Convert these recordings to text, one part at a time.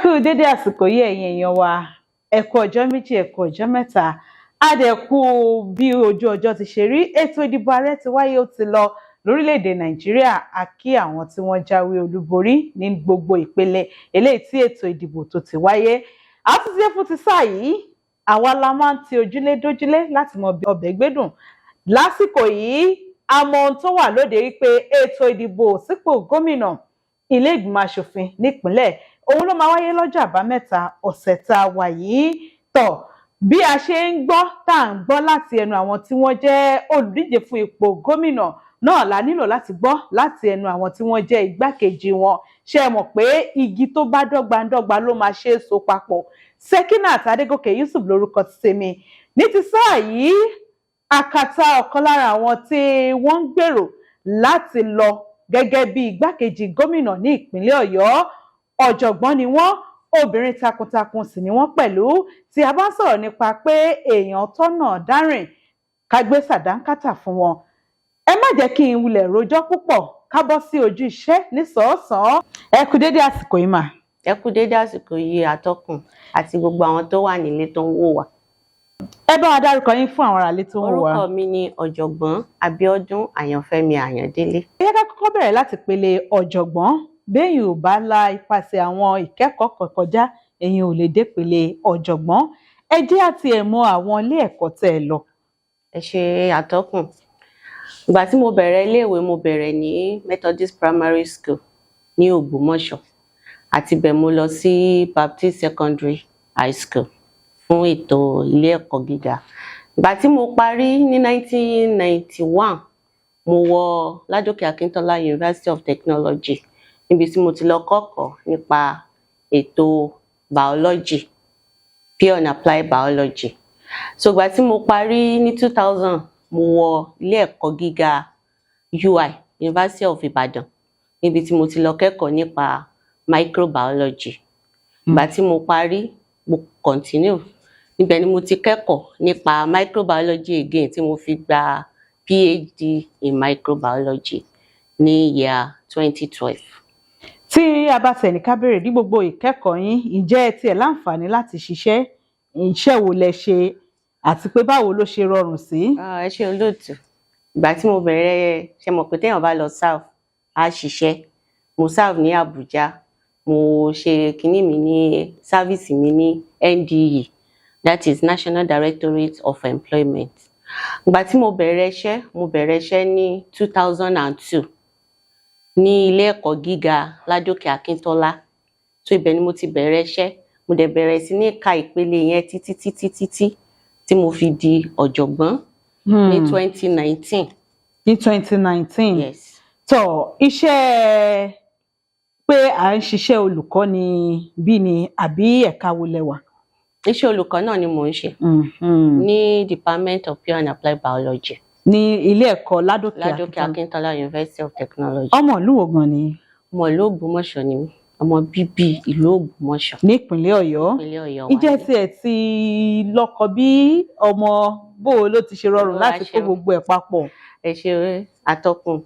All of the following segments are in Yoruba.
Kú dédé àsìkò yìí, ẹ̀yin èèyàn wa. Ẹ kú ọjọ́ 2, ẹ kú ọjọ́ 3, a dẹ̀ kú bí ojú ọjọ́ ti ṣe rí. Ètò ìdìbò ààrẹ ti wáyé, ó ti lọ lórílẹ̀‐èdè Nàìjíríà. A kí àwọn tí wọ́n jáwé olúborí ní gbogbo ìpele eléyìí tí ètò ìdìbò tó ti wáyé. Àtúntí fún ti sáà yìí, àwa la máa ń ti ojúlé dójúlé láti mọ bí ọbẹ̀ gbẹ́dùn lásìkò yìí. A mọ ohun tó wà lóde wípé ètò ìdìbò sípò gómìnà, ilé ìgbìmọ̀ asòfin nípìnlẹ̀, òun ló máa wáyé lọ́jọ́ Àbámẹ́ta ọ̀sẹ̀ tá a wà yìí. Tọ̀ bí a ṣe ń gbọ́, tá à ń gbọ́ láti ẹnu àwọn tí wọ́n jẹ́ olùdíje fún ipò gómìnà náà la nílò láti gbọ́ láti ẹnu àwọn tí wọ́n jẹ́ igbákejì wọn. Ṣe é mọ̀ pé igi tó bá dọ́gbandọ́gba ló máa ṣe é so papọ̀? Sekinat Adégòkè Yusuf lórúkọ ti tèmi. Ní ti sáà yìí, akata ọ̀kan lára àwọn tí wọ́n ń gbèrò láti lọ gẹ́gẹ́ bí igbákejì gómìnà ní ìpínlẹ̀ Ọ̀yọ́, ọ̀jọ̀gbọ́n ni wọ́n, obìnrin takuntakun sì ni wọ́n pẹ̀lú. Tí a bá ń sọ̀rọ̀ nípa pé èèyàn tọ́nà dárìn, ká gbé sàdánkátà fún wọn. Ẹ má jẹ́ kí n wulẹ̀ rojọ́ púpọ̀, ká bọ́ sí ojú iṣẹ́ nísọ̀ọ́sàn. Ẹ kú dédé àsìkò yìí mà. Ẹ kú dédé àsìkò yìí, atọ́kùn, àti gbogbo àwọn tó wà nílé tó ń wò wá. Ẹ bá wa dárúkọ yín fún àwọn aráalé tó ń wò wá. Orúkọ mi ni Ọ̀jọ̀gbọ́n Abíọ́dún Àyànfẹ́mi Àyàndélé. Ẹ jẹ́ ká kọ́kọ́ bẹ̀rẹ̀ láti pele ọ̀jọ̀gbọ́n. Béèyàn ò bá la ipasẹ̀ àwọn ìkẹ́kọ̀ọ́ kan kọjá, èèyàn ò lè dépele ọ̀jọ̀gbọ́n. Ẹ jẹ́ àti ẹ̀ mọ àwọn ilé ẹ̀kọ́ tẹ́ ẹ lọ. Ẹ ṣe, atọ́kùn. Ìgbà tí mo bẹ̀rẹ̀ iléèwé, mo bẹ̀rẹ̀ ní Methodist Primary School ní Ògbómọ̀ṣọ́. Àti bẹ̀, mo lọ sí Baptist Secondary High School fún ètò ilé ẹ̀kọ́ gíga. Ìgbà tí mo parí ní 1991, mo wọ Ládòkè Akíntọ́lá University of Technology, níbi tí mo ti lọ kọ́kọ̀ọ́ nípa ètò biology, pure and applied biology. So ìgbà tí mo parí ní 2000, mo wọ ilé ẹ̀kọ́ gíga UI, University of Ibadan, níbi tí mo ti lọ kẹ́kọ̀ọ́ nípa microbiology. Ìgbà tí mo parí, mo continue, níbẹ̀ ni mo ti kẹ́kọ̀ọ́ nípa microbiology again, tí mo fi gba PhD in microbiology ní year 2012. Tí a bá tẹ̀ ní ká béèrè, ní gbogbo ìkẹ́kọ̀ọ́ yín, ǹjẹ́ ẹ tiẹ̀ láǹfààní láti ṣiṣẹ́? Iṣẹ́ wo lẹ ṣe, àti pé báwo ló ṣe rọrùn sí? Ẹ ṣé, olóòtú. Ìgbà tí mo bẹ̀rẹ̀, ṣe mọ̀ pé téèyàn bá lọ serve, á ṣiṣẹ́. Mo serve ní Abuja. Mo ṣe kinní mi ní service mi ní NDE, that is National Directorate of Employment. Ìgbà tí mo bẹ̀rẹ̀ iṣẹ́, mo bẹ̀rẹ̀ iṣẹ́ ní 2002 ní ilé ẹ̀kọ́ gíga Ládòkè Akíntọ́lá. So ibẹ̀ ni mo ti bẹ̀rẹ̀ iṣẹ́. Mo dẹ̀ bẹ̀rẹ̀ sí ní ka ìpele yẹn títí títí títí tí mo fi di ọ̀jọ̀gbọ́n ní 2019. Ní 2019? Yes. Tó iṣẹ́ pé à ń ṣiṣẹ́ olùkọ́ ni bí ni, àbí ẹ̀ka wo lẹ wà? Iṣẹ́ olùkọ́ náà ni mò ń ṣe ní Department of Pure and Applied Biology. Ní ilé ẹ̀kọ́ Ládòkè Ládòkè Akíntọ́lá. Akíntọ́lá University of Technology. Ọmọ ìlú wo gan ni? Ọmọ ìlú Ògbómọ̀ṣọ́ ni mí, ọmọ bíbí ìlú Ògbómọ̀ṣọ́. Nípínlẹ̀ Ọ̀yọ́. Ìpínlẹ̀ Ọ̀yọ́ wa Ǹjẹ́ ni. tí ẹ ti lọ́kọ bí ọmọ? Bó o ló ti ṣe rọrùn Olúwa láti kó ṣeun. gbogbo ẹ̀ papọ̀? Ẹ ṣe, atọ́kùn.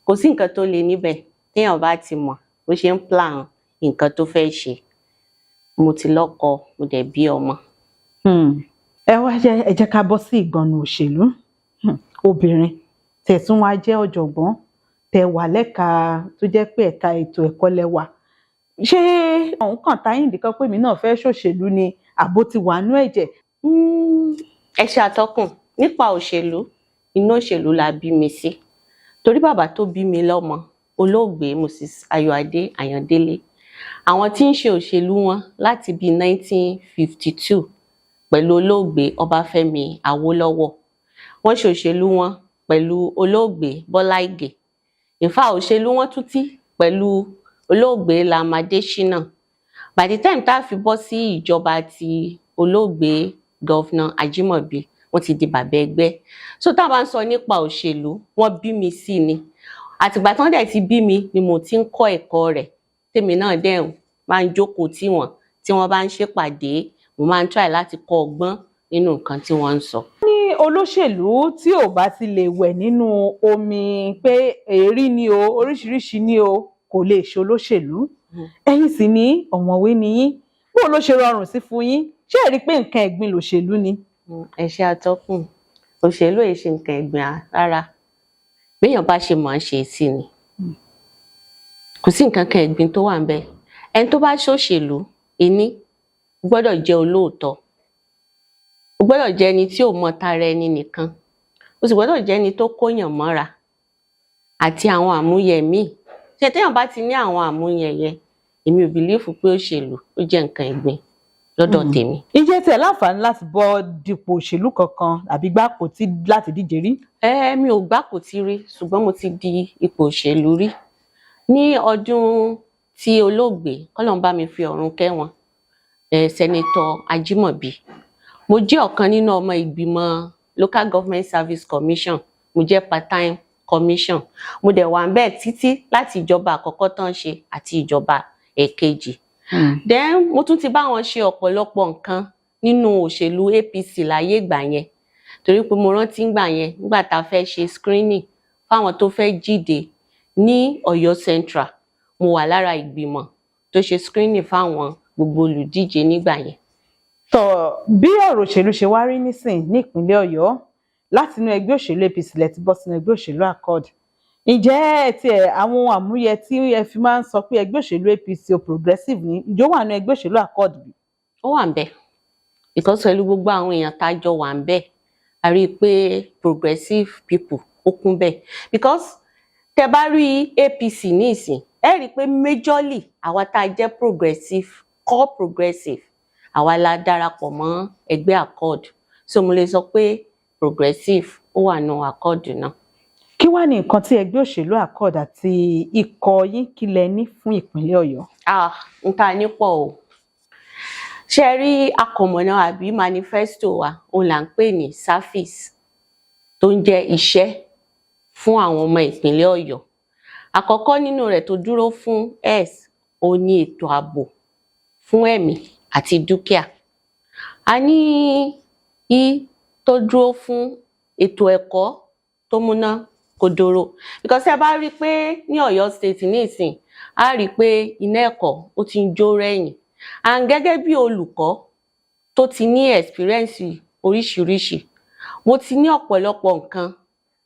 Kò sí nǹkan tó le níbẹ̀ téèyàn bá ti mọ̀ bó ṣe ń plan nǹkan tó fẹ́ ṣe. Mo ti lọ́kọ, mo dẹ̀ bí ọmọ. Ẹ wá jẹ́, ẹ jẹ́ ká bọ́ sí ìgbọ̀nù òṣèlú. Obìnrin tẹ̀ tún wá jẹ́ ọ̀jọ̀gbọ́n, tẹ̀ wà lẹ́ka tó jẹ́ pé ẹ̀ka ètò ẹ̀kọ́ lẹ wà, ṣé òun kàn táyìn dìkan pé èmi náà fẹ́ ṣòṣèlú ni, àbó ti wà nú ẹ̀jẹ̀? Ẹ ṣe, atọ́kùn. Nípa òṣèlú, inú òṣèlú la bí mi sí, torí bàbá tó bí mi lọ́mọ, olóògbé Moses Ayọ̀adé Àyàndélé, àwọn tí ń ṣe òṣèlú wọn láti bíi 1952 pẹ̀lú olóògbé Ọbáfẹ́mi Awólọ́wọ̀. Wọ́n ṣe òṣèlú wọn pẹ̀lú olóògbé Bọ́lá Ìgè. In fact, òṣèlú wọn tún tí pẹ̀lú olóògbé Lam Adéṣínà. By the time tá a fi bọ́ sí ìjọba ti olóògbé Governor Ajímọ̀bí, wọ́n ti di bàbá ẹgbẹ́. So tá a bá ń sọ nípa òṣèlú, wọ́n bí mi sí ni. Àtìgbà tí wọ́n dẹ̀ ti bí mi ni mo ti ń kọ́ ẹ̀kọ́ rẹ̀, tèmi náà dẹ̀ máa ń jókòó tì wọ́n tí wọ́n bá ń ṣèpàdé. Mo máa ń try láti kọ́ ọgbọ́n nínú nǹkan tí wọ́n ń sọ. Ní olóṣèlú tí ò bá ti lè wẹ̀ nínú omi pé èérí ni o, oríṣiríṣi ni o, kò lè ṣe olóṣèlú. Ẹ̀yin sì ní ọ̀mọ̀wé ni yín. Bó ló ṣe rọrùn sí fún yín? Ṣé ẹ rí i pé nǹkan ẹ̀gbin lòṣèlú ni? Ẹ ṣé, atọ́kùn. Òṣèlú èyí ṣe nǹkan ẹ̀gbin rárá. Béèyàn bá ṣe mọ̀ ọ́n ṣe sí ni. Kò sí nǹkan kan ẹ̀gbin tó wà ńbẹ̀. Ẹni tó bá ṣòṣèlú ìní gbọ́dọ̀ jẹ́ olóòótọ́, ó gbọ́dọ̀ jẹ́ ẹni tí ò mọ tara ẹni nìkan, ó sì gbọ́dọ̀ jẹ́ ẹni tó kóyàn mọ́ra àti àwọn àmúyẹ míì. Ṣe téèyàn bá ti ní àwọn àmúyẹ yẹn, èmi ò believe pé òṣèlú ó jẹ́ nǹkan ẹ̀gbin lọ́dọ̀ tèmi. Ǹjẹ́ tẹ́ láǹfààní láti bọ́ dípò òṣèlú kankan àbí gbàpò tí láti díje rí? Ẹ mi ò gbàpótí rí, ṣùgbọ́n mo ti di ipò òṣèlú rí ní ọdún tí olóògbé, k'Ọlọ́run bá mi fi ọ̀run kẹ́ wọn, Senator Ajímọ̀bí. Mo jẹ́ ọ̀kan nínú ọmọ ìgbìmọ̀ Local Government Service Commission. Mo jẹ́ part-time commission. Mo dẹ̀ wà ńbẹ̀ títí láti ìjọba àkọ́kọ́ tán ṣe àti ìjọba ẹ̀kejì. Then mo tún ti bá wọn ṣe ọ̀pọ̀lọpọ̀ nǹkan nínú òṣèlú APC láyé ìgbà yẹn, torí pé mo rántí ngbà yẹn, nígbà tá a fẹ́ ṣe screening fáwọn tó fẹ́ jíde ní Ọ̀yọ́ Central, mo wà lára ìgbìmọ̀ tó ṣe screening fáwọn gbogbo olùdíje nígbà yẹn. Tọ, bí ọ̀rọ̀ òṣèlú ṣe wá rí nísìn ní ìpínlẹ̀ Ọ̀yọ́, láti inú ẹgbẹ́ òṣèlú APC lẹ ti bọ́ sínú ẹgbẹ́ òṣèlú Accord. Ǹjẹ́ ẹ tiẹ̀ àwọn àmúyẹ tí ẹ fi máa ń sọ pé ẹgbẹ́ òṣèlú APC o progressive ní, ìjọ wà nínú ẹgbẹ́ òṣèlú Accord bí? Ó wà ńbẹ̀, because pẹ̀lú gbogbo àwọn èèyàn tá a jọ wà ńbẹ̀, a rí i pé progressive people ó kún bẹ́ẹ̀, because tẹ bá rí APC ní ìsìn, ẹ rí i pé majorly àwa tá a jẹ́ progressive, core progressive, àwa la darapọ̀ mọ́ ẹgbẹ́ Accord. So mo lè sọ pé progressive ó wà nù Accord náà. Kí wàá ní nǹkan tí ẹgbẹ́ òṣèlú Accord àti ikọ̀ yín, kí lẹ ní fún ìpínlẹ̀ Ọ̀yọ́? Ah, n ta ní pọ̀ o. Ṣe rí akọ̀mọ̀nà àbí manifesto wa, òun là ń pè ní service, tó ń jẹ́ iṣẹ́ fún àwọn ọmọ ìpínlẹ̀ Ọ̀yọ́. Àkọ́kọ́ nínú rẹ̀ tó dúró fún S, òun ní ètò ààbò fún ẹ̀mí àti dúkìá. A ní E tó dúró fún ètò ẹ̀kọ́ tó múná kodoro, because ẹ bá rí i pé ní Ọ̀yọ́ State nísìn, á rí i pé iná ẹ̀kọ́ ó ti ń jó rẹ̀yìn. And gẹ́gẹ́ bí olùkọ́ tó ti ní experience oríṣiríṣi, mo ti ní ọ̀pọ̀lọpọ̀ nǹkan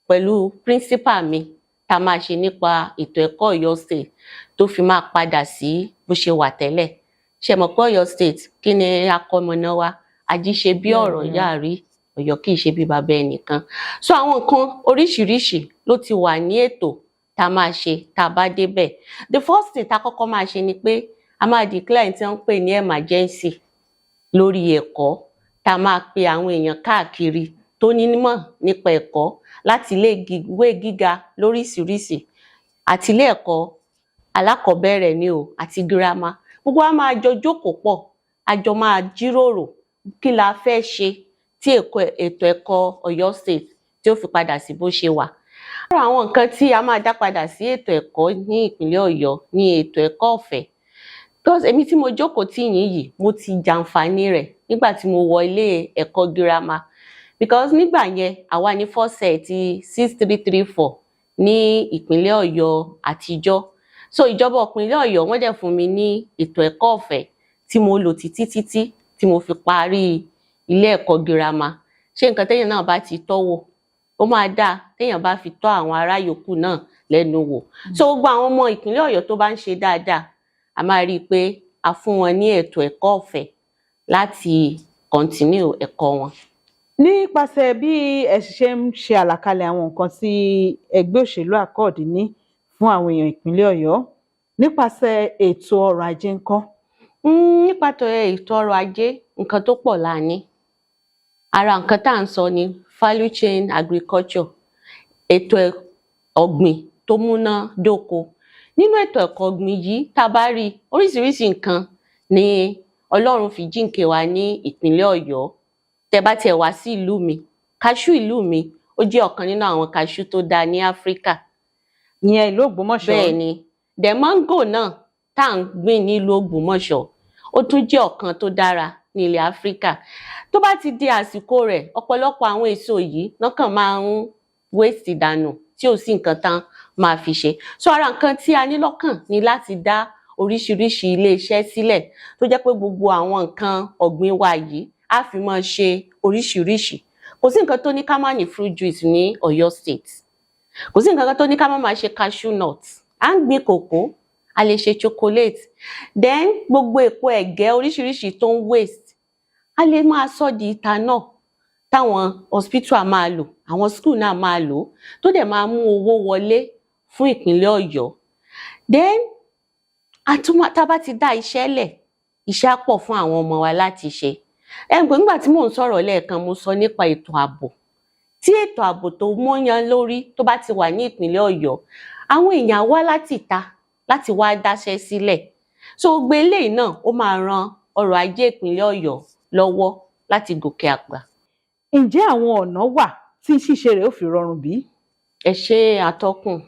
pẹ̀lú principal mi tá a máa ṣe nípa ètò ẹ̀kọ́ Ọ̀yọ́ State tó fi máa padà sí bó ṣe wà tẹ́lẹ̀. Ṣe mọ̀ pé Ọ̀yọ́ State, kí ni akọmọ̀nà wa? Ají ṣe bí ọ̀rọ̀ yáà rí, Ọ̀yọ́ kì í ṣe bí bàbá ẹnìkan. So àwọn nǹkan oríṣiríṣi ló ti wà ní ètò tá a máa ṣe tá a bá débẹ̀. The first thing tá a kọ́kọ́ máa ṣe ni pé a máa declare tí wọ́n ń pè ní emergency lórí ẹ̀kọ́, tá a máa pe àwọn èèyàn káàkiri tó nímọ̀ nípa ẹ̀kọ́ láti ilé ìwé gíga lóríṣiríṣi àti ilé ẹ̀kọ́ alákọ̀ọ́bẹ̀rẹ̀ ni o àti girama. Gbogbo wa máa jọ jókòó pọ̀, a jọ máa jíròrò kí la fẹ́ ṣe tí ètò ẹ̀kọ́ Ọ̀yọ́ State tí ó fi padà sí bó ṣe wà. Lára àwọn nǹkan tí a máa dá padà sí ètò ẹ̀kọ́ ní ìpínlẹ̀ Ọ̀yọ́ ní ètò ẹ̀kọ́ ọ̀fẹ́, because èmi tí mo jókòó tì yín yìí, mo ti jàǹfààní rẹ̀ nígbà tí mo wọ ilé ẹ̀kọ́ girama, because nígbà yẹn àwa ní first set 6334 ní ìpínlẹ̀ Ọ̀yọ́ àtijọ́. So ìjọba ìpínlẹ̀ Ọ̀yọ́, wọ́n dẹ̀ fún mi ní ètò ẹ̀kọ́ ọ̀fẹ́ tí mo lò títí títí tí mo fi parí ilé ẹ̀kọ́ girama. Ṣé nǹkan téèyàn náà bá ti tọ́wò, ó máa dáa téèyàn bá fi tọ́ àwọn ará yòókù náà lẹ́nu wò. So gbogbo àwọn ọmọ ìpínlẹ̀ Ọ̀yọ́ tó bá ń ṣe dáadáa, a máa rí i pé a fún wọn ní ètò ẹ̀kọ́ ọ̀fẹ́ láti continue ẹ̀kọ́ wọn. Nípasẹ̀ bí ẹ ṣe ń ṣe àlàkalẹ̀ àwọn nǹkan tí ẹgbẹ́ òṣèlú Accord ní fún àwọn èèyàn ìpínlẹ̀ Ọ̀yọ́ nípasẹ̀ ètò ọrọ̀ ajé ńkọ́? Nípa ètò ọrọ̀ ajé, nǹkan tó pọ̀ la ní. Ara nǹkan tá à ń sọ ni value chain agriculture, ètò ọ̀gbìn tó múná dóko. Nínú ètò ẹ̀kọ́ ọ̀gbìn yìí, tá a bá rí i, oríṣiríṣi nǹkan ni Ọlọ́run fi jíǹkí wa ní ìpínlẹ̀ Ọ̀yọ́. Tẹ́ bá tiẹ̀ wá sí ìlú mi, kaṣú ìlú mi, ó jẹ́ ọ̀kan nínú àwọn kaṣú tó dáa ní Áfríkà. Ìyẹn ìlú Ògbómọ̀ṣọ́. Bẹ́ẹ̀ ni. Then mango náà tá à ń gbìn nílùú Ògbómọ̀ṣọ́, ó tún jẹ́ ọ̀kan tó dára ní ilẹ̀ Áfríkà. Tó bá ti di àsìkò rẹ̀, ọ̀pọ̀lọpọ̀ àwọn èso yìí lọ́kàn máa ń waste dànù tí ò sí nǹkan tán máa fi ṣe. So ara nǹkan tí a ní lọ́kàn ni láti dá oríṣiríṣi iléeṣẹ́ sílẹ̀ tó jẹ́ pé gbogbo àwọn nǹkan ọ̀gbìn wa yìí á fi máa ṣe oríṣiríṣi. Kò sí nǹkan tó ní ká má ní fruit juice ní Ọ̀yọ́ State. Kò sí nǹkan tó ní ká má máa ṣe cashew nut. À ń gbin kòkó, a lè ṣe chocolate. Then gbogbo èpo ẹ̀gẹ́ oríṣiríṣi tó ń waste, a lè máa sọ di ethanol táwọn hospital máa lò, àwọn school náà máa lò, tó dẹ̀ máa mú owó wọlé fún ìpínlẹ̀ Ọ̀yọ́. Then tá a bá ti dá iṣẹ́ lẹ̀, iṣẹ́ á pọ̀ fún àwọn ọmọ wa láti ṣe. Ẹ mọ̀ pé nígbà tí mò ń sọ̀rọ̀ lẹ́ẹ̀kan, mo sọ nípa ètò ààbò. Tí ètò ààbò tó mọ́yán lórí tó bá ti wà ní ìpínlẹ̀ Ọ̀yọ́, àwọn èèyàn á wá láti ìta láti wá dáṣẹ́ sílẹ̀. So gbogbo eléyìí náà, ó máa ran ọrọ̀ ajé ìpínlẹ̀ Ọ̀yọ́ lọ́wọ́ láti gòkè àgbà. Ǹjẹ́ àwọn ọ̀nà wà tí ṣíṣe rẹ̀ ó fi rọrùn bí? Ẹ ṣé, atọ́kùn.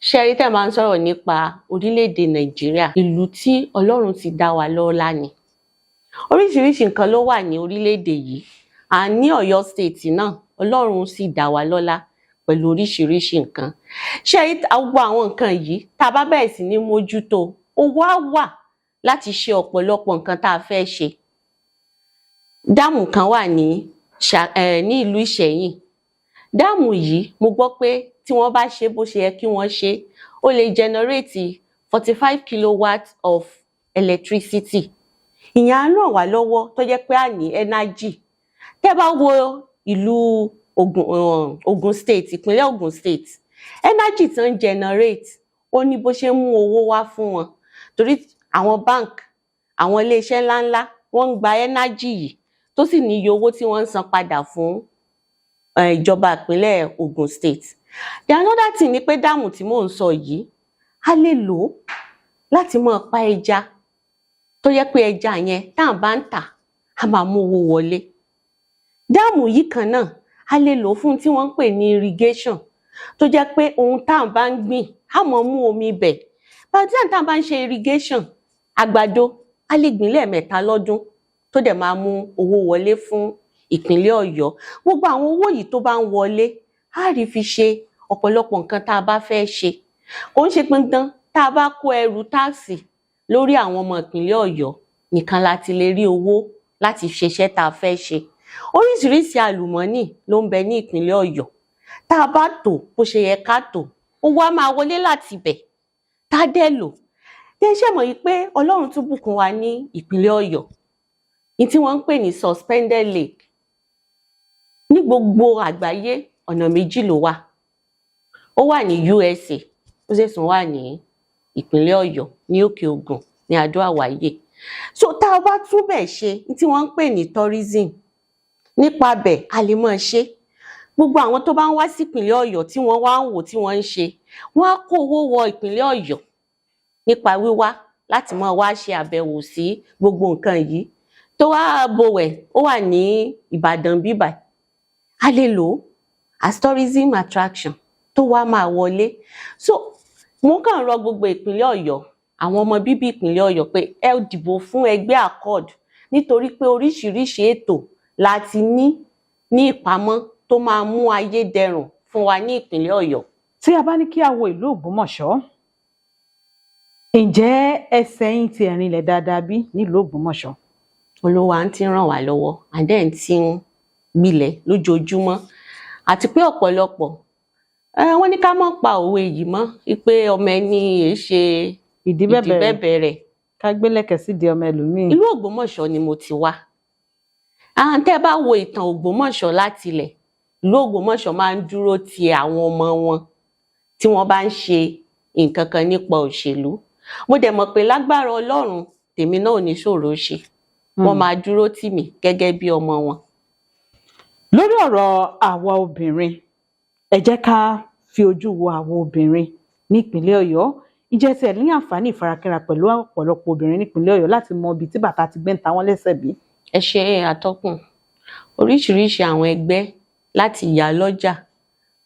Ṣé ẹ rí, tẹ́ máa ń sọ̀rọ̀ nípa orílẹ̀-èdè Nàìjíríà, ìlú tí Ọlọ́run ti dá wa lọ́lá ni. Oríṣiríṣi nǹkan ló wà ní orílẹ̀-èdè yìí. À ní Ọ̀yọ́ State náà, Ọlọ́run sì dá wa lọ́lá pẹ̀lú oríṣiríṣi nǹkan. Ṣé ẹ rí gbogbo àwọn nǹkan yìí, tá a bá bẹ̀rẹ̀ sí ní mójútó, owó á wà láti ṣe ọ̀pọ̀lọpọ̀ nǹkan tá a fẹ́ ṣe. Dam kan wà ní ìlú Ìṣẹ̀yìn. Dam yìí, mo gbọ́ pé tí wọ́n bá ṣe bó ṣe yẹ kí wọ́n ṣe, ó lè generate 45 kilowatt of electricity. Ìyẹn á ràn wá lọ́wọ́ tó jẹ́ pé à ní energy. Tẹ́ bá wo ìlú Ògùn, Ògùn State, ìpínlẹ̀ Ògùn State, energy tó ń generate, ó ní bó ṣe ń mú owó wá fún wọn, torí àwọn bank, àwọn iléeṣẹ́ ńláńlá, wọ́n ń gba energy yìí, tó sì ní iye owó tí wọ́n ń san padà fún ìjọba ìpínlẹ̀ Ògùn State. The another thing ni pé dam tí mò ń sọ yìí, a lè lò ó láti máa pa ẹja, tó jẹ́ pé ẹja yẹn, tá à bá ń tà, á máa mú owó wọlé. Dam yìí kan náà, a lè lò ó fún tí wọ́n ń pè ní irrigation, tó jẹ́ pé ohun tá à bá ń gbìn, á máa mú omi ibẹ̀. By the time tá à bá ń ṣe irrigation, àgbàdo, a lè gbìn lẹ́ẹ̀mẹ́ta lọ́dún, tó dẹ̀ máa mú owó wọlé fún ìpínlẹ̀ Ọ̀yọ́. Gbogbo àwọn owó yìí tó bá ń wọlé, á rí fi ṣe ọ̀pọ̀lọpọ̀ nǹkan tá a bá fẹ́ ṣe. Kò ń ṣe dandan tá a bá kó ẹrù tax lórí àwọn ọmọ ìpínlẹ̀ Ọ̀yọ́ nìkan la ti lè rí owó láti ṣiṣẹ́ tá a fẹ́ ṣe. Oríṣiríṣi àlùmọ́nì ló ń bẹ ní ìpínlẹ̀ Ọ̀yọ́. Tá a bá tò bó ṣe yẹ ká tò, owó á máa wọlé láti ibẹ̀ tá a dẹ̀ lò. Dẹ̀ ṣé mọ̀ yìí pé Ọlọ́run tún bùkún wa ní ìpínlẹ̀ Ọ̀yọ́ ní tí wọ́n ń pè ní suspended lake. Ní gbogbo àgbáyé, ọ̀nà méjì ló wà. Ó wà ní USA, ó sì tún wà ní ìpínlẹ̀ Ọ̀yọ́ ní Òkè Ògùn ní Adó Àwáyè. So tá a bá tún bẹ̀ ṣe tí wọ́n ń pè ní tourism, nípa bẹ̀ a lè máa ṣe. Gbogbo àwọn tó bá ń wá sípìnlẹ̀ Ọ̀yọ́, tí wọ́n wá ń wò, tí wọ́n ń ṣe, wọ́n á kó owó wọ ìpínlẹ̀ Ọ̀yọ́ nípa wíwá láti máa wá ṣe àbẹ̀wò sí gbogbo nǹkan yìí. Tó wá bowẹ̀, ó wà ní Ìbàdàn bíbàyìí, a lè lò ó as tourism attraction tó wá máa wọlé. So mo kàn rọ gbogbo ìpínlẹ̀ Ọ̀yọ́, àwọn ọmọ bíbí ìpínlẹ̀ Ọ̀yọ́, pé ẹ dìbò fún ẹgbẹ́ Accord, nítorí pé oríṣiríṣi ètò la ti ní ìpamọ́ tó máa mú ayé dẹrùn fún wa ní ìpínlẹ̀ Ọ̀yọ́. Tí a bá ní kí a wo ìlú Ògbómọ̀ṣọ́, ǹjẹ́ ẹsẹ̀ yín ti rinlẹ̀ dáadáa bí nílùú Ògbómọ̀ṣọ́? Olúwa ń ti ràn wá lọ́wọ́, and then ti ń gbilẹ̀ lójoojúmọ́, àti pé ọ̀pọ̀lọpọ̀ wọ́n ní ká má pa òwe yìí mọ́ wípé ọmọ ẹni èé ṣe ìdí bẹ̀bẹ̀rẹ̀ bẹ̀bẹ̀rẹ̀ ká gbélẹ̀kẹ̀ sídìí ọmọ ẹlòmíì. Ìlú Ògbómọ̀ṣọ́ ni mo ti wá. Àwọn tẹ́ bá wo ìtàn Ògbómọ̀ṣọ́ láti ilẹ̀, ìlú Ògbómọ̀ṣọ́ máa ń dúró ti àwọn ọmọ wọn tí wọ́n bá ń ṣe nǹkan kan nípa òṣèlú. Mo dẹ̀ mọ̀ pé lágbára Ọlọ́run, tèmi náà ò ní ṣòro ṣe, wọ́n máa dúró tì mí gẹ́gẹ́ bí ọmọ wọn. Lórí ọ̀rọ̀ àwa obìnrin, ẹ jẹ́ ká fi ojú wo àwa obìnrin nípínlẹ̀ Ọ̀yọ́. Ǹjẹ́ tí ẹ ní àǹfààní ìfarakínra pẹ̀lú ọ̀pọ̀lọpọ̀ obìnrin nípínlẹ̀ Ọ̀yọ́ láti mọ ibi tí bàtà ti gbé ń ta wọ́n lẹ́sẹ̀ bí? Ẹ ṣe, atọ́kùn. Oríṣiríṣi àwọn ẹgbẹ́, láti ìyá lọ́jà,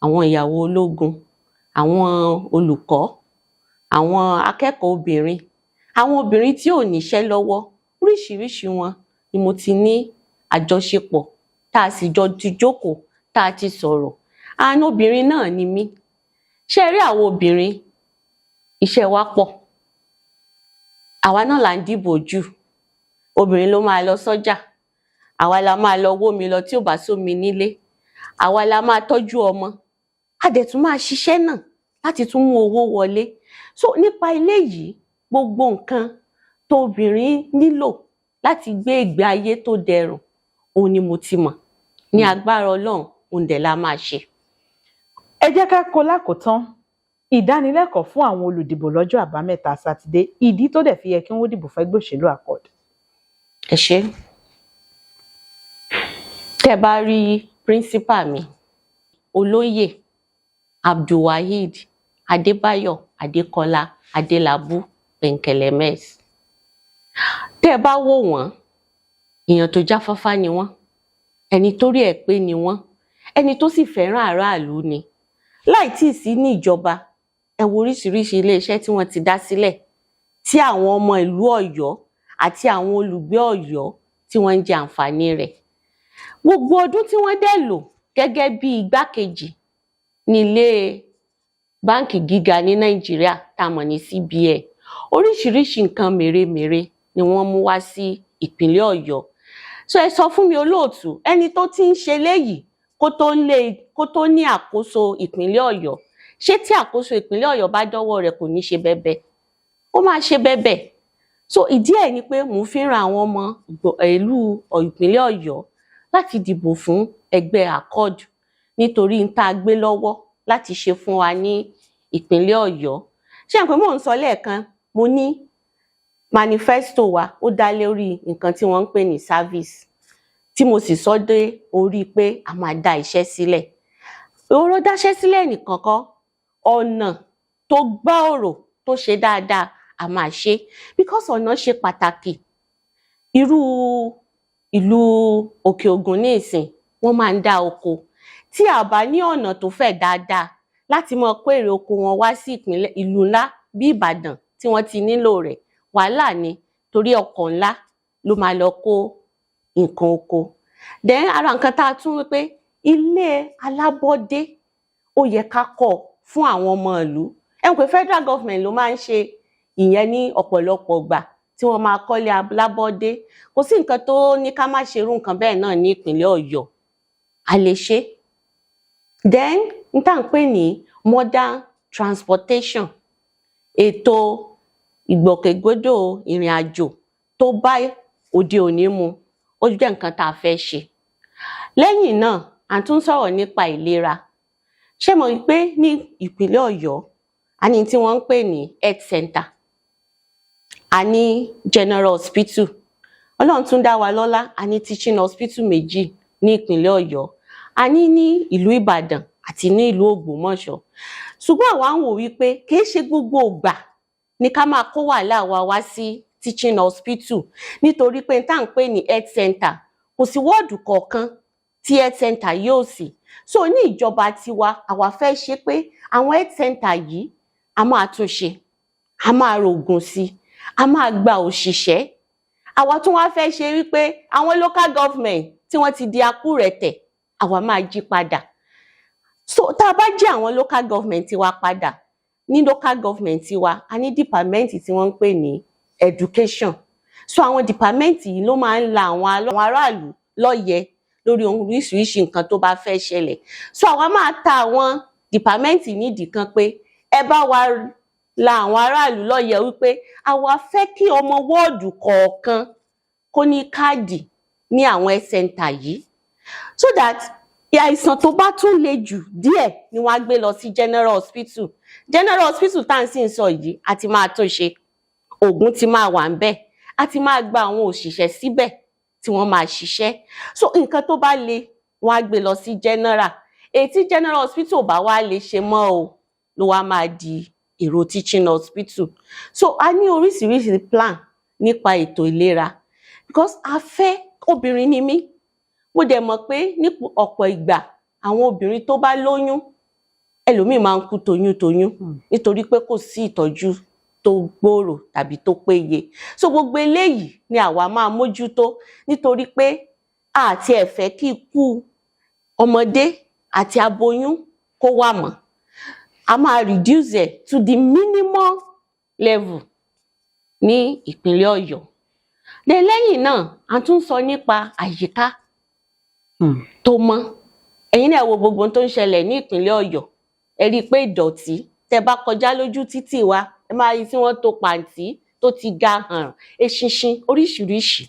àwọn ìyàwó ológun, àwọn olùkọ́, àwọn akẹ́kọ̀ọ́ obìnrin, àwọn obìnrin tí ò níṣẹ́ lọ́wọ́, oríṣiríṣi wọn ni mo ti ní àjọṣepọ̀, tá a sì jọ ti jókòó, tá a ti sọ̀rọ̀. Àánú obìnrin náà ni mí. Ṣé ẹ rí àwọn obìnrin, iṣẹ́ wa pọ̀. Àwa náà là ń dìbò jù. Obìnrin ló máa lọ sọ́jà, àwa la máa lọ wómi lọ tí ò bá sómi nílé, àwa la máa tọ́jú ọmọ, a dẹ̀ tún máa ṣiṣẹ́ náà láti tún mú owó wọlé. So nípa eléyìí, gbogbo nǹkan tó obìnrin nílò láti gbé ìgbé ayé tó dẹrùn, òun ni mo ti mọ̀. Ní agbára Ọlọ́run, òun dẹ̀ la máa ṣe. Ẹ jẹ́ ká kó lákòótán ìdánilẹ́kọ̀ọ́ fún àwọn olùdìbò lọ́jọ́ Àbámẹ́ta Sátidé, ìdí tó dẹ̀ fi yẹ kí wọ́n dìbò fẹ́gbẹ́ òṣèlú Accord. Ẹ ṣé. Tẹ́ bá rí principal mi, Olóyè Abdulwaheed Adébáyọ̀ Adékọlá Adélabú Pẹ̀ǹkẹ̀lẹ̀mẹ́s, tẹ́ bá wò wọ́n, èèyàn tó jáfáfá ni wọ́n, ẹni tó rí ẹ̀ pé ni wọ́n, ẹni tó sì fẹ́ràn aráàlú ni. Láì tíì sí ní ìjọba, ẹ wo oríṣiríṣi iléeṣẹ́ tí wọ́n ti dá sílẹ̀ tí àwọn ọmọ ìlú Ọ̀yọ́ àti àwọn olùgbé Ọ̀yọ́ tí wọ́n ń jẹ àǹfààní rẹ̀. Gbogbo ọdún tí wọ́n dẹ̀ lò gẹ́gẹ́ bí igbákejì nílé báǹkì gíga ní Nàìjíríà tá a mọ̀ ní CBN, oríṣiríṣi nǹkan mèremère ni wọ́n mú wá sí ìpínlẹ̀ Ọ̀yọ́. So ẹ sọ fún mi, olóòtú, ẹni tó ti ń ṣe léyìí kó tó ní àkóso ìpínlẹ̀ Ọ̀yọ́, ṣé tí àkóso ìpínlẹ̀ Ọ̀yọ́ bá dọ́wọ́ rẹ̀, kò ní ṣe bẹbẹ? Ó máa ṣe bẹbẹ. So ìdí ẹ̀ ni pé mò ń fi ran àwọn ọmọ ìlú ìpínlẹ̀ Ọ̀yọ́ láti dìbò fún ẹgbẹ́ Accord, nítorí n tá a gbé lọ́wọ́ láti ṣe fún wa ní ìpínlẹ̀ Ọ̀yọ́. Ṣé ẹ pé mò ń sọ lẹ́ẹ̀kan, mo ní manifesto wa ó dá lórí nǹkan tí wọ́n ń pè ní service, tí mo sì sọ dé orí pé a máa dá iṣẹ́ sílẹ̀. Ọ̀rọ̀ dáṣẹ́ sílẹ̀ nìkan kọ́, ọ̀nà tó gbá ọ̀rọ̀ tó ṣe dáadáa, a máa ṣe, because ọ̀nà ṣe pàtàkì. Irú ìlú Òkè Ògùn ní ìsìn, wọ́n máa ń dá oko. Tí a bá ní ọ̀nà tó fẹ̀ dáadáa láti máa kó èrè oko wọn wá sí ìpínlẹ̀, ìlú ńlá bí Ìbàdàn tí wọ́n ti nílò rẹ̀, wàhálà ni, torí ọkọ̀ ńlá ló máa lọ kó nǹkan oko. Then ara nǹkan tá a tún wí pé ilé alábọ́dé, ó yẹ ká kọ́ fún àwọn ọmọ ìlú. Ẹ mọ̀ pé federal government ló máa ń ṣe ìyẹn ní ọ̀pọ̀lọpọ̀ ìgbà tí wọ́n máa kọ́lé alábọ́dé. Kò sí nǹkan tó ní ká má ṣe irú nǹkan bẹ́ẹ̀ náà ní ìpínlẹ̀ Ọ̀yọ́, a lè ṣe. Then n tá à ń pè ní modern transportation, ètò ìgbòkègbodò ìrìn àjò tó bá òde òní mu, ó jẹ́ nǹkan tá a fẹ́ ṣe. Lẹ́yìn náà, à ń tún sọ̀rọ̀ nípa ìlera. Ṣé mọ̀ wípé ní ìpínlẹ̀ Ọ̀yọ́, a ní tí wọ́n ń pè ní health center, a ní general hospital, Ọlọ́run tún dá wa lọ́lá, a ní teaching hospital méjì ní ìpínlẹ̀ Ọ̀yọ́, a ní ní ìlú Ìbàdàn àti ní ìlú Ògbómọ̀ṣọ́. Ṣùgbọ́n àwa ń wò wípé kìí ṣe gbogbo ìgbà ní ká máa kó wàhálà wa wá sí teaching hospital, nítorí pé tá à ń pè ní health center, kò sí wọ́ọ̀dù kọ̀ọ̀kan tí health center yóò sí. So ní ìjọba tiwa, àwa fẹ́ ṣe pé àwọn health center yìí, a máa tún ṣe, a máa rògùn sí, a máa gba òṣìṣẹ́. Àwa tún wá fẹ́ ṣe wípé àwọn local government tí wọ́n ti di akúrẹ̀tẹ̀, àwa máa jí padà. So tá a bá jí àwọn local government wa padà, ní local government wa, a ní department tí wọ́n ń pè ní education. So àwọn department yìí ló máa ń la àwọn aráàlú lọ́yẹ̀ lórí oríṣiríṣi nǹkan tó bá fẹ́ ṣẹlẹ̀. So àwa máa ta àwọn department nídìí kan pé ẹ bá wa la àwọn aráàlú lọ́yẹ̀ wípé àwa fẹ́ kí ọmọ wọ́ọ̀dù kọ̀ọ̀kan kó ní káàdì ní àwọn health center yìí, so that àìsàn tó bá tún le jù díẹ̀ ni wọ́n á gbé lọ sí general hospital. General hospital tá à ń sì ń sọ yìí, a ti máa tún ṣe, oògùn ti máa wà ńbẹ̀, a ti máa gba àwọn òṣìṣẹ́ síbẹ̀ tí wọ́n máa ṣiṣẹ́. So nǹkan tó bá le, wọ́n á gbé lọ sí general. Èyí tí general hospital bá wá lè ṣe mọ́ o, ló wá máa di èrò teaching hospital. So a ní oríṣiríṣi plan nípa ètò ìlera, because a fẹ́, obìnrin ni mí, mo dẹ̀ mọ̀ pé ní ọ̀pọ̀ ìgbà, àwọn obìnrin tó bá lóyún, ẹlòmíì máa ń kú toyúntoyún nítorí pé kò sí ìtọ́jú tó gbòòrò tàbí tó péye. So gbogbo eléyìí ni àwa máa mójútó, nítorí pé a ti ẹ̀ fẹ́ kí ikú ọmọdé àti aboyún kó wà mọ́. A máa reduce ẹ̀ to the minimum level. Ní ìpínlẹ̀ Ọ̀yọ́ dẹ̀. Lẹ́yìn náà, a tún sọ nípa àyíká tó mọ́. Ẹ̀yin náà wo gbogbo ohun tó ń ṣẹlẹ̀ ní ìpínlẹ̀ Ọ̀yọ́. Ẹ rí i pé ìdọ̀tí, tẹ́ bá kọjá lójú títì wa, ẹ máa rí tí wọ́n tò pàǹtí tó ti ga hàn. Eṣinṣin oríṣiríṣi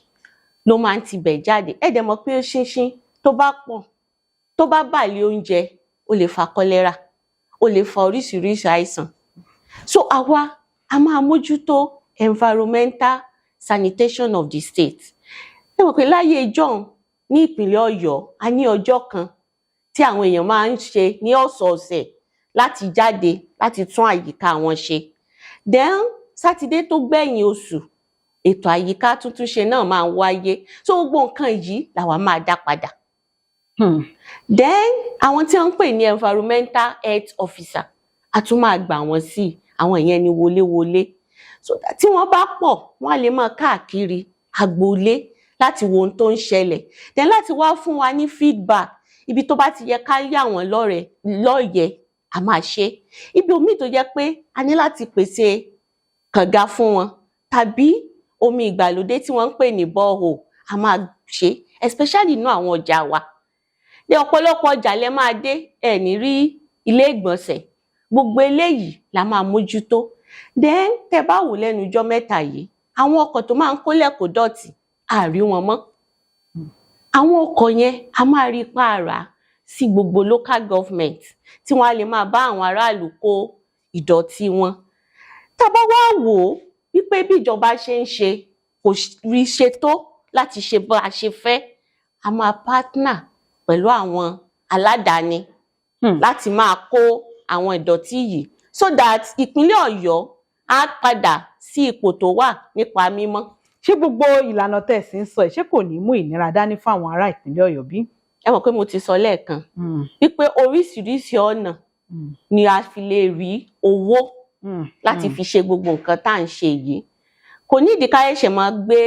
ló máa ń tibẹ̀ jáde. Ẹ dẹ̀ mọ̀ pé eṣinṣin tó bá pọ̀, tó bá bà lé oúnjẹ, ó lè fa kọ́lẹ́rà, ó lè fa oríṣiríṣi àìsàn. So àwa a máa mójútó environmental sanitation of the state. Ẹ mọ̀ pé láyé ijọ́un ní ìpínlẹ̀ Ọ̀yọ́, a ní ọjọ́ kan tí àwọn èèyàn máa ń ṣe ní ọ̀sọ̀ọ̀sẹ̀ láti jáde láti tún àyíká wọn ṣe. Then Sátidé tó gbẹ̀yìn oṣù, ètò àyíká túntúnṣe náà máa ń wáyé. So gbogbo nǹkan yìí làwa máa dá padà. Then àwọn tí wọ́n ń pè ní environmental health officer, a tún máa gbà wọ́n sí. Àwọn ìyẹn ni wọléwọlé, so that tí wọ́n bá pọ̀, wọ́n á lè máa káàkiri agboolé láti wo ohun tó ń ṣẹlẹ̀, then láti wá fún wa ní feedback. Ibi tó bá ti yẹ ká yà wọ́n lọ́rẹ̀ẹ́ lọ́yẹ̀ẹ́, a máa ṣe. Ibi òmíì tó jẹ́ pé a ní láti pèsè kànga fún wọn tàbí omi ìgbàlódé tí wọ́n ń pè ní borehole, a máa ṣe, especially inú àwọn ọjà wa. Ní ọ̀pọ̀lọpọ̀ ọjà lẹ máa dé, ẹ ní rí ilé ìgbọ̀nsẹ̀. Gbogbo eléyìí la máa mójútó. Then tẹ́ bá wò lẹ́nu ijọ́ mẹ́ta yìí, àwọn ọkọ̀ tó máa ń kólẹ̀ kó dọ̀tí, a rí wọn mọ́. Àwọn ọkọ̀ yẹn, a máa rí ipá rà sí gbogbo local government tí wọ́n á lè máa bá àwọn aráàlú kó ìdọ̀tí wọn. Tá a bá wá wò ó wípé bí ìjọba ṣe ń ṣe kò rí ṣe tó láti ṣe bá a ṣe fẹ́, a máa partner pẹ̀lú àwọn aládàáni láti máa kó àwọn ìdọ̀tí yìí, so that ìpínlẹ̀ Ọ̀yọ́ á padà sí ipò tó wà nípa mímọ́. Ṣé gbogbo ìlànà tẹ́ ẹ sì ń sọ yìí, ṣé kò ní mú ìnira dání fún àwọn ará ìpínlẹ̀ Ọ̀yọ́ bí? Ẹ mọ̀ pé mo ti sọ lẹ́ẹ̀kan wípé oríṣiríṣi ọ̀nà ni a fi lè rí owó láti fi ṣe gbogbo nǹkan tá à ń ṣe yìí. Kò nídìí ká ṣẹ̀ṣẹ̀ máa gbé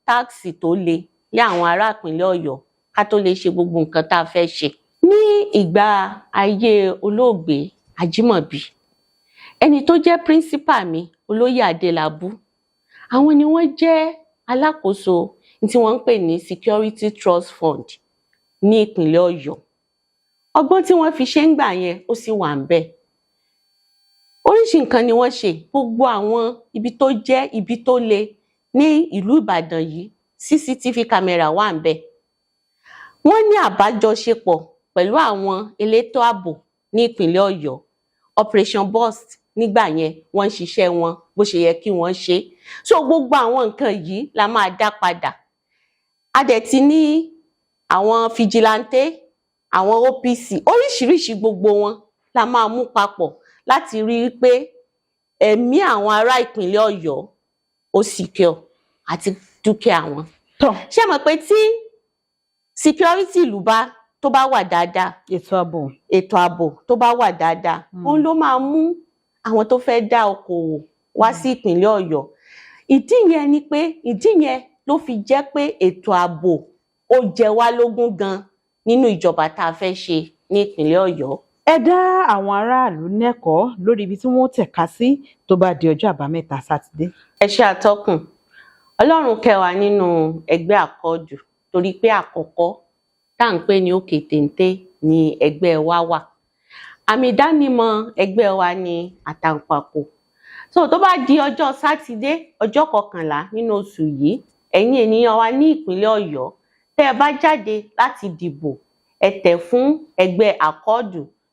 tax tó le lé àwọn ará ìpínlẹ̀ Ọ̀yọ́ ká tó lè ṣe gbogbo nǹkan tá a fẹ́ ṣe. Ní ìgbà ayé olóògbé Ajímọ̀bí, ẹni tó jẹ́ principal mi, olóyè Adélabú, àwọn ni wọ́n jẹ́ alákòóso tí wọ́n ń pè ní Security Trust Fund ní ìpínlẹ̀ Ọ̀yọ́. Ọgbọ́n tí wọ́n fi ṣe ń gbà yẹn, ó sì wà ń bẹ̀. Oríṣi nǹkan ni wọ́n ṣe. Gbogbo àwọn ibi tó jẹ́ ibi tó le ní ìlú Ìbàdàn yìí, CCTV camera wà ń bẹ̀. Wọ́n ní àbájọṣepọ̀ pẹ̀lú àwọn elétò ààbò ní ìpínlẹ̀ Ọ̀yọ́. Operation Burst nígbà yẹn, wọ́n ń ṣiṣẹ́ wọn bó ṣe yẹ kí wọ́n ṣe. So gbogbo àwọn nǹkan yìí la máa dá padà. A dẹ̀ ti ní àwọn vigilante, àwọn OPC oríṣiríṣi, gbogbo wọn la máa mú papọ̀ láti rí i pé ẹ̀mí àwọn ará ìpínlẹ̀ Ọ̀yọ́ ó secure àti dúkìá wọn. Tọ́. Ṣé mọ̀ pé tí security ìlú bá tó bá wà dáadáa, ètò ààbò, ètò ààbò tó bá wà dáadáa, òun ló máa mú àwọn tó fẹ́ dá okòwò wá sí ìpínlẹ̀ Ọ̀yọ́. Ìdí yẹn ni pé, ìdí yẹn ló fi jẹ́ pé ètò ààbò ó jẹ wá lógún gan nínú ìjọba tá a fẹ́ ṣe ní ìpínlẹ̀ Ọ̀yọ́. Ẹ dá àwọn aráàlú lẹ́kọ̀ọ́ lórí ibi tí wọ́n tẹ̀ka sí tó bá di ọjọ́ àbámẹ́ta Sátidé. Ẹ ṣé, atọ́kùn. Ọlọ́run kẹ́ wa nínú ẹgbẹ́ Accord, torí pé àkọ́kọ́ tá à ń pè ní òkè téńté ní ẹgbẹ́ wa wà. Àmì ìdánimọ̀ ẹgbẹ́ wa ní àtàǹpàkò. So tó bá di ọjọ́ Sátidé, ọjọ́ 11 nínú oṣù yìí, ẹ̀yin ènìyàn wa ní ìpínlẹ̀ Ọ̀yọ́, tẹ́ ẹ bá jáde láti dìbò, ẹ tẹ̀ fún ẹgbẹ́ Accord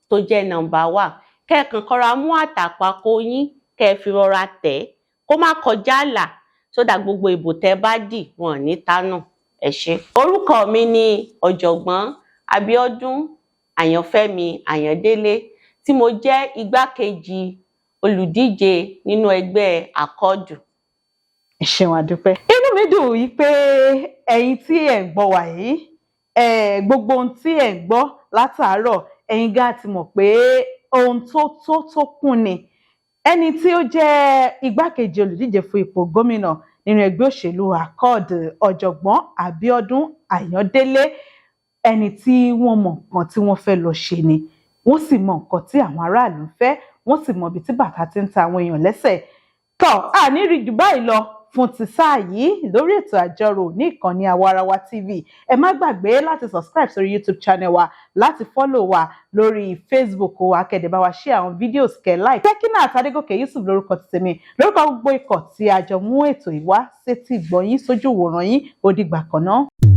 tó jẹ́ number one. Kẹ́ẹ̀kan kọ́ra mú àtàǹpàkò yín, kẹ́ ẹ fi rọra tẹ̀ ẹ́, kó má kọjá ààlà, so that gbogbo ìbò tẹ́ bá dì, wọn ò ní tánù. Ẹ ṣé. Orúkọ mi ni Ọ̀jọ̀gbọ́n Abíọ́dún Àyànfẹ́mi Àyàndélé, tí mo jẹ́ igbákejì olùdíje nínú ẹgbẹ́ Accord. Ẹ ṣeun, àdúpẹ́. Inú mi dùn wípé ẹ̀yin tí ẹ̀ ń gbọ́ wà yìí, gbogbo ohun tí ẹ̀ ń gbọ́ látàárọ̀, ẹ̀yin gan ti mọ̀ pé ohun tó tó tó kún ni. Ẹni tí ó jẹ́ igbákejì olùdíje fún ipò gómìnà nínú ẹgbẹ́ òṣèlú Accord, Ọ̀jọ̀gbọ́n Abíọ́dún Àyàndélé, ẹni tí wọ́n mọ nǹkan tí wọ́n fẹ́ lọ ṣe ni. Wọ́n sì mọ nǹkan tí àwọn aráàlú ń fẹ́, wọ́n sì mọ ibi tí bàtà ti ń ta àwọn èèyàn lẹ́sẹ̀. Tọ́ àní rí jù báyìí lọ fún ti sáà yìí lórí ètò Àjọrò ní ìkànnì Àwarawa TV. Ẹ má gbàgbé láti subscribe sórí YouTube channel wa, láti follow wa lórí Facebook wa, kẹ́ dẹ̀ bá wa share àwọn videos, kẹ́ like. Sekinat Adégòkè Yusuf lórúkọ ti tèmi, lórúkọ gbogbo ikọ̀ tí a jọ mú ètò ìwá sétí ìgbọ̀nyín sójú wòran yín. Ó dìgbà kan náà.